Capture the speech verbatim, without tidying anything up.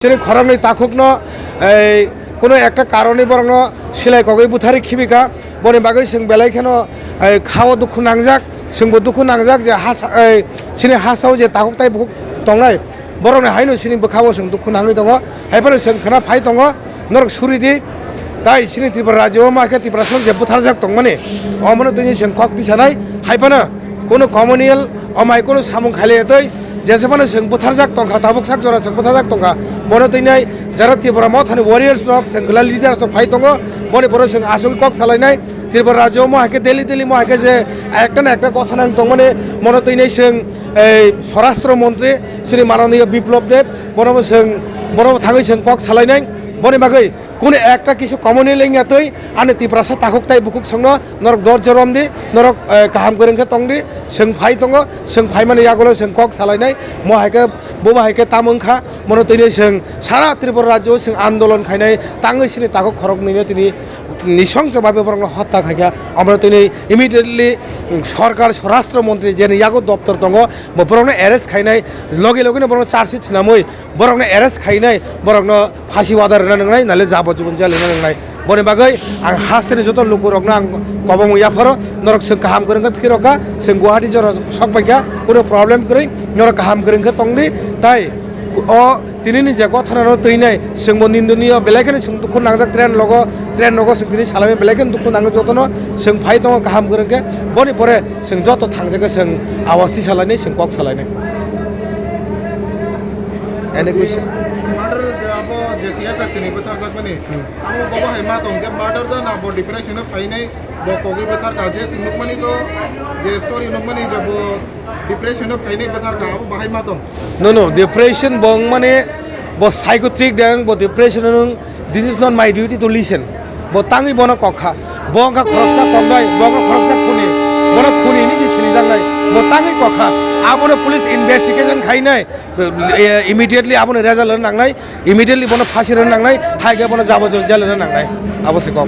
Chini khoroknwi takhukno, ei, kuno ekta karoni borokno silai kogwi butharwi khibika, boni bagwi chwng belai kheno, ei, khao dukhu nangjak, chwngbo dukhu nangjak je hasa, ei, chini hasao je takhuk tai bukhuk tongnai, borokni haino chini bwkhao chwng dukhu nangwi tongo, hai phano chwng khna phai tongo, norok suri di, tai chini Tripura rajyo ma khe Tiprasa je butharjak tongmani, omono tini chwng kok tisanai, hai phano kuno communal, omai kuno samung khailai twi, Jesa phano chwng butharjak tongkha, tabuk sak jora chwng butharjak tongkha. Bono twi nai jara Tripura Mothani warriors rok, chwng kwlai leaders rok phai tongo. Boni poro chwng asugwi kok salainai. Tripura rajyo mo hai khe daily daily mo hai khe je ekta na ekta kotha nang tongmani, mono twi nai chwng ei Swarashtra Montri Shri Mananiya Biplab Deb, bono bo chwng, bono bo thangwi chwng kok salainai. Boni bagwi Kunu ekta kisu communal wngya twi ani Tiprasa takhuk tai bukhuk songno norok dorjo rom di, norok, eh, kaham kwrwng khe tong di, chwng phai tongo, chwng phaimani yagulo chwng kok salainai, mo hai khe, bo bo hai khe tamo wngkha, mono twi chwng sara Tripura rajyo chwng andolon khainai, tangwi sini takhuk khoroknwino tini nisongcho babe borokno hotta khaikha, omono tini immediately, mm, sorkar Swarashtra Montri jeni yago doptor tongo, bo borokno arrest khainai, logi logino borokno charge sheet swnamwi, Borokno arrest khainai, borokno phasi wada rwna nangnai, nale jabojibon jail rwna nangnai. Boni bagwi ang hasteni joto lukurokno ang kobong yapharo, norok chwng kaham kwrwng khe phirokha, chwng Guwahati jora sok paikha, kuno problem kwrwi, norok kaham kwrwng khe tongdi, tai o tinini je gothanano twinai, chwngbo nindoniyo, belai kheno chwng dukhu nangjak train logo, train logo chwng tini salai belai kheno dukhu nango jotono, chwng phai tongo kaham kwrwng khe, boni pore Chwng joto thangjakhe chwng awas ti salainai, chwng kok salainai. Any question? Murder je abo je tiyasa tini bwtharjakmani. Hmm. Abo bobo hai ma tong je murder da na bo depression o phainai bo kogwi bwtharka je chwng nukmani to je story nukmani je bo depression o phainai bwtharka abo bahai ma tong. No, no, depression bo wngmani bo psychotic deng, bo depression o nwng This is not my duty to listen. Bo tangwi bono kok kha. Bo wngkha khoroksa koknai, bo wngkha khoroksa khuni. Bono khuni hinwi se sinijaknai. Bo tangwi kok kha. Abono police investigation khainai. Eh, immediately abono result rwna nangnai. Immediately bono phasi rwna nangnai. Hai khe bono jabojibon jail rwna nangnai. Abo se kok.